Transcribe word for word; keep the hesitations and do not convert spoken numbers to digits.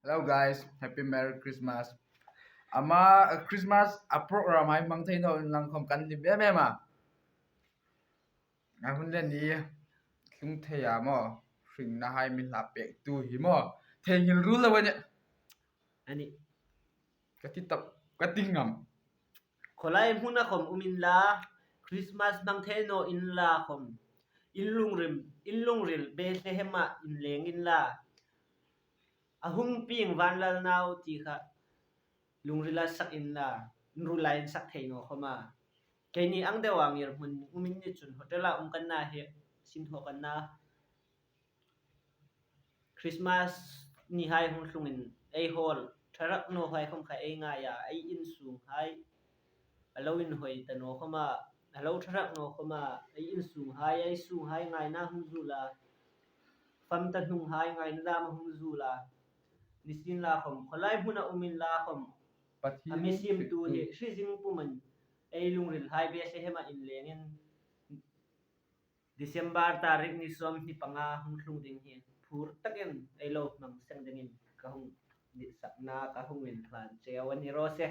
Hello guys, happy Merry Christmas. Ama, uh, Christmas a program hai hmang thei naw inlang khom kan ni be be ma. A hun le ni tlung thei a maw. Hringna hai mi hla pek tu hi maw. Thei ngil ru lo a nih. A nih. Ka ti tap, ka ti ngam. Khawlai hmuna khom um inla, Christmas hmang thei naw inla khom, in lungril, in lungril Bethlehem-a inleng inla, a hung pieng vanlal nau ti kha lungrila sak inla, in ru lai in sak thei naw khoma. Keini ang deu a ngirhmun um in ni chun hotel-a um kan na hi, sin thaw kan na. Christmas ni hai hung tlungin ei hawl, ṭha rak naw hai khom kha ei ngai a, ei insung hai, a lo inhoi ta naw khoma, a lo ṭha rak naw khoma, ei insung hai, ei sung hai ngaina hung zula, fam ta hnung hai ngaina dam hung zula, ni sin la khom, khawlai hmuna um inla khom, a mi siemtu hi hri zing pumin, ei lungril hai Bethlehem-a inlengin, December tarik ni sawmhni panga hung tlung ding hi phur takin ei lo hmang seng dingin ka hung ditsakna ka hung inhlan cheu a ni raw se.